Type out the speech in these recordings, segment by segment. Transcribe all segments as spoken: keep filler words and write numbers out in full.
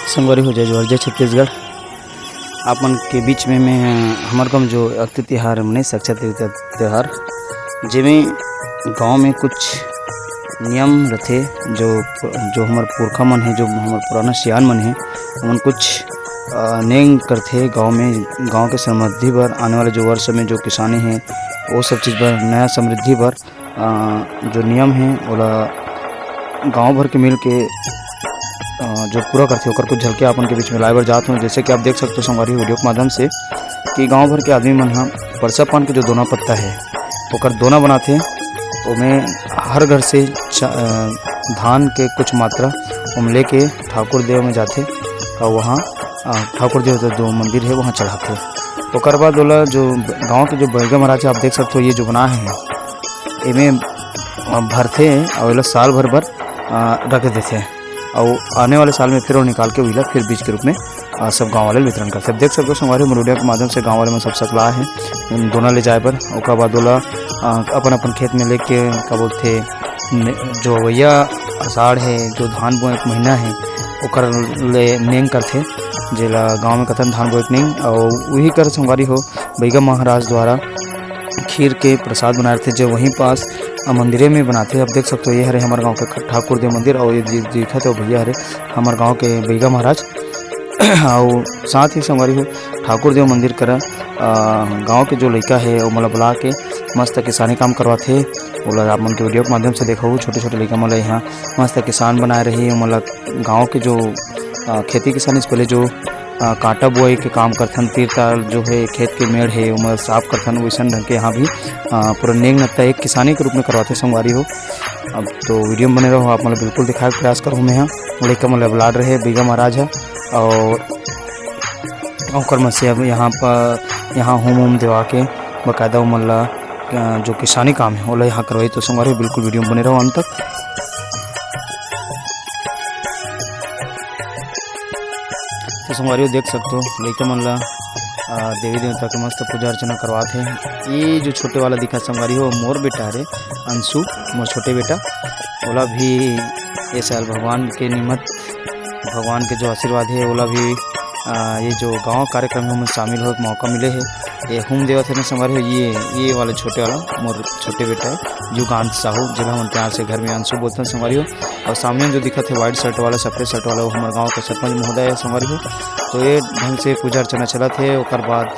संगवारी हो, जय जोहार, जय छत्तीसगढ़। आप मन के बीच में मैं, हमर गाँव जो अक्ति तिहार मने अक्षय तृतीया तिहार, जेमे गाँव में कुछ नियम रथे, जो, जो हमर पुरखा मन हे, जो हमर पुराना सियान मन हे, ओमन कुछ, अ, नेंग करथे गाँव में, गाँव के समृद्धि बर, आने वाले जो वर्ष में जो किसानी हे, वो सब चीज बर, नया समृद्धि बर, अ, जो नियम हे, ओला गाँव भर के मिल के, अ, जो पूरा करथे, ओकर कुछ झलकियाँ अपन के बीच में लाए बर जात हूँ। जैसे कि आप देख सकते हो संगवारी, वीडियो के माध्यम से, कि गाँव भर के आदमी मन ह परसा पान के जो दोना पत्ता हे, ओकर दोना बनाथे। ओमे हर घर से च-, अ, धान के कुछ मात्रा ओम लेके ठाकुर देव में जाथे और वहाँ, अ, ठाकुर देव जो, जो मंदिर हे, वहाँ चढ़ाथे। ओकर बाद ओला जो गाँव के जो बैगा महाराज हे, आप देख सकते हो, ये जो बना हे, एमे, अ, भरथे और एला साल भर बर, अ, रख देथे। अउ आने वाले साल में फिर वो निकाल के उही ला फिर बीज के रूप में, अ, सब गाँव वाले ल वितरण करथे। अब देख सकते हो संगवारी हो, मोर वीडियो के माध्यम से गाँव वाले मन सब सकलाए हे, उन दोना ले जाए बर। ओकर बाद ओला, अ, अपन-अपन खेत में लेके, का बोलथे, ने-, जो अवइया आषाढ़ हे, जो धान बोए के महीना हे, ओकर ले नेंग करथे, जेला गाँव में कथन धान बोए के नेंग। अउ उही कर संगवारी हो, बैगा महाराज द्वारा खीर के प्रसाद बनाए रथे, जो वहीं पास, अ, मंदिरे में बनाथे। अब देख सकते हो, ये हरे हमर गाँव के ख-, ठाकुर देव मंदिर, और ये दि-, दिखत हे, भैया हरे हमर गाँव के बैगा महाराज। और साथ ही संगवारी हो, ठाकुर देव मंदिर करा, अ, गाँव के जो लइका हे, ओमन ला बुला के मस्त किसानी काम करवाथे। ओला आप मन के वीडियो के माध्यम से देखो, छोटे-छोटे लइका मन ला यहाँ मस्त किसान बनाए रही, ओमन ला गाँव के जो, अ, खेती किसानी से पहले जो, अ, कांटा बुआई के काम करथन, तीर तार जो है खेत के मेड़ है, ओमन साफ करथन, वैसन ढंग के यहाँ भी, अ, पूरा नेंग नत्ता एक किसानी के रूप में करवाथे संगवारी हो। अब तो वीडियो में बने रहो, आप मन ला बिल्कुल दिखाए के प्रयास करहूँ मैं ह। लइका मन ला बुलाए रहे बैगा महाराज ह, और ओकर मन से अब यहाँ पर, यहाँ होम वोम देवा के बकायदा ओमन ला, अ, जो किसानी काम है, ओला यहाँ करवाई। तो संगवारी हो, बिल्कुल वीडियो में बने रहो अंत तक। तो संगवारी हो, देख सकते हो, लइका मन ला, अ, देवी देवता के मस्त पूजा अर्चना करवात हे। ये जो छोटे वाला दिखा संगवारी हो, मोर बेटा हरे अंशु, मोर छोटे बेटा, ओला भी ये साल भगवान के निमित्त, भगवान के जो आशीर्वाद हे, ओला भी, अ, ये जो गाँव कार्यक्रम में शामिल होए के मौका मिले हे। ये होम देवत हे ना संगवारी हो, ये, ये वाला छोटे वाला मोर छोटे बेटा हे, युगांत साहू, जेला हमन प्यार से घर में अंशु बोलथन संगवारी हो। और सामने जो दिखत हे white shirt वाला, सफेद shirt वाला, वो हमर गाँव के सरपंच महोदय हे संगवारी हो। तो ये ढंग से पूजा अर्चना चलत हे। ओकर बाद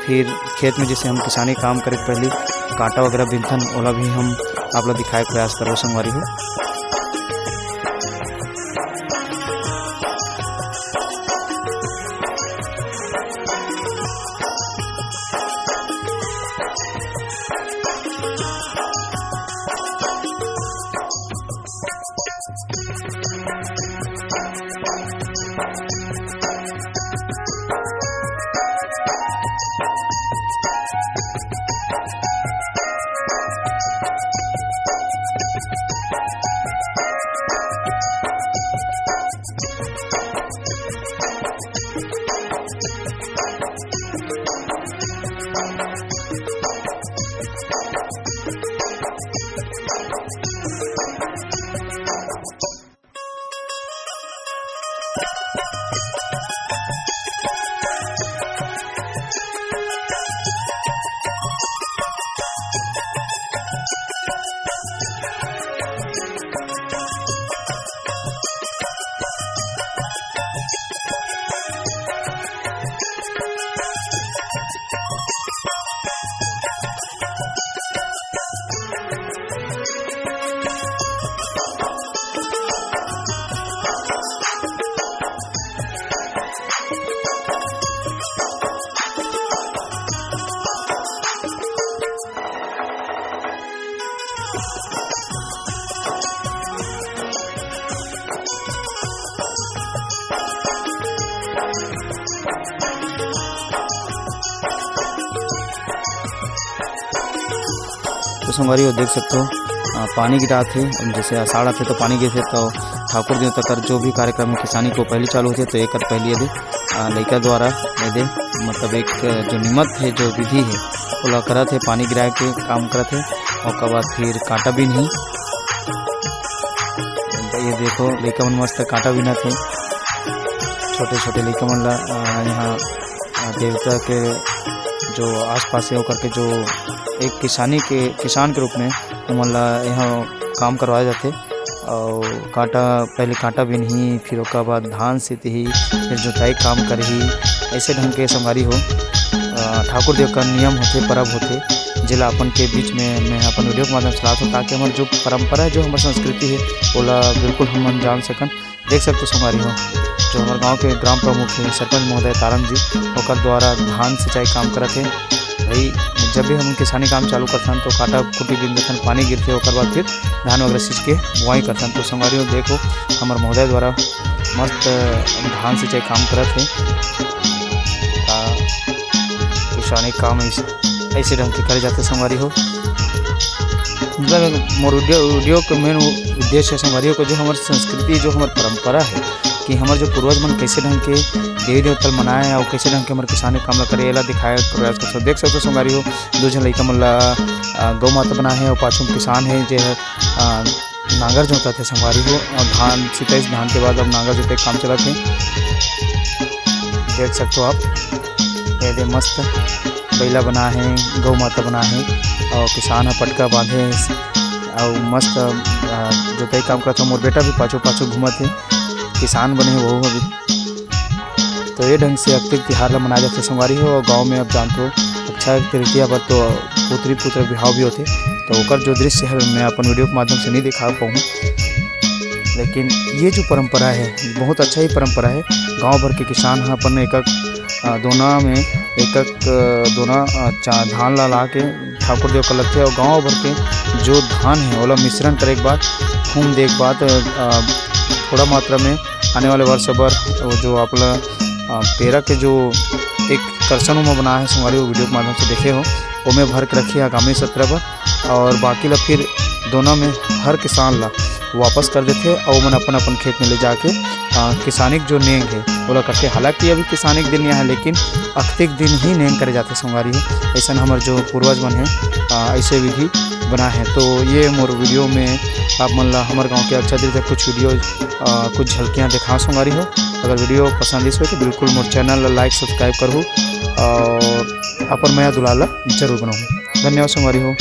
फिर खेत में जैसे हम किसानी काम करे के पहली कांटा वगैरह बीनथन, ओला भी हम आप ला दिखाए के प्रयास करबो संगवारी हो। तो संगवारी हो, देख सकते हो, आ, पानी गिरात हे। जैसे आषाढ़ आथे तो पानी गिरथे, तो ठाकुर देवता कर जो भी कार्यक्रम है किसानी को पहली चालू होथे, तो एकर पहली यदि, आ, लइका द्वारा यदि मतलब एक जो निमत है, जो विधि है, ओला करत हे, पानी गिराए के काम करत हे। ओकर बाद फिर कांटा बीनही। ये देखो, लइका मन मस्त कांटा बीनत हे। छोटे-छोटे लइका मन ला, अ, यहाँ, अ, देवता के जो आसपास हे, ओकर के जो एक किसानी के, किसान के रूप में ओमन ला यहाँ काम करवाए जाथे। अउ कांटा, पहले कांटा बिनही, फिर ओकर बाद धान सीतही, फिर जोताई काम करही। ऐसे ढंग के संगवारी हो, अ, ठाकुर देव का नियम होथे, परब होथे, जेला अपन के बीच में मैं अपन video के माध्यम से लात हूँ, ताकि हमर जो परंपरा है, जो हमर संस्कृति है, ओला बिल्कुल हमन जान सकन। देख सकते हो संगवारी हो, जो हमर गांव के ग्राम प्रमुख है, सरपंच महोदय तारम जी, ओकर द्वारा धान सिंचाई काम करत है। भाई, जब भी हम किसानी काम चालू करथन, तो कांटा खूंटी बीन देथन, पानी गिरथे, ओकर बाद फिर धान वगैरह सींच के बुआई करथन। तो संगवारी हो, देखो, हमर महोदय द्वारा मस्त धान सिंचाई काम करत है। आ, किसानी काम ऐसे, ऐसे ढंग के करे जाथे संगवारी हो। मतलब, मोर video, video के main उद्देश्य है संगवारी हो, जो हमर संस्कृति, जो हमर परंपरा है, कि हमर जो पूर्वज मन कैसे ढंग के देवी देवता ल मनाए और कैसे ढंग के हमर किसानी काम ला करे, एला दिखाए के प्रयास करथन। देख सकते हो संगवारी हो, दो झन लइका मन ला, अ, गौ माता बनाए हे और पाछू में किसान है, जे है, अ, नांगर जोतत हे संगवारी हो, और धान सिंचाई, धान के बाद अब नांगर जोते के काम चलत हे। देख सकते हो आप, ये दे मस्त बइला बना हे, गौ माता बना हे, और किसान ह पटका बांधे हे, और मस्त, अ, जोताई काम करत हे। मोर बेटा भी पाछू पाछू घूमत हे, किसान बने हे वो अभी। तो ये ढंग से अक्तिक तिहार ला मनाया जाथे संगवारी हो। और गांव में आप जानते हो, अक्षय तृतीया पर तो पुत्री पुत्र विवाह भी होथे, तो ओकर जो दृश्य है मैं अपन video के माध्यम से नहीं दिखा पाऊँ, लेकिन ये जो परंपरा है, बहुत अच्छा ही परंपरा है। गांव भर के किसान ह अपन एक एक, अ, दोना में एक एक, अ, दोना, अ, चा-, धान ला ला के ठाकुर देव कर लगथे और गांव भर के जो धान है ओला मिश्रण करे के बाद, फूम दे के बाद, अ, थोड़ा मात्रा में आने वाले वर्ष बर वो जो आप ला, अ, पेरा के जो एक करसन ओमा बनाए हे संगवारी, वो video के माध्यम से देखे हो, ओमे भर के रखिए आगामी सत्र बर। और बाकी ला फिर दोना में हर किसान ला वापस कर देथे और ओमन अपन अपन खेत में ले जाके, अ, किसानी के जो नेंग है ओला करथे। हालांकि अभी किसानी के दिन नहीं है, लेकिन अक्तिक दिन ही नेंग करे जाथे संगवारी हो। ऐसन हमर जो पूर्वज मन है, अ, ऐसे विधि बनाए हैं। तो ये मोर video में आप मन ला हमर गांव के अक्षय तृतीया कुछ video, अ, कुछ झलकियां दिखा संगवारी हो। अगर video पसंद आइस हो तो बिल्कुल मोर channel ला like subscribe करहू और अपन मया दुलार ला जरूर बनाहू। धन्यवाद संगवारी हो।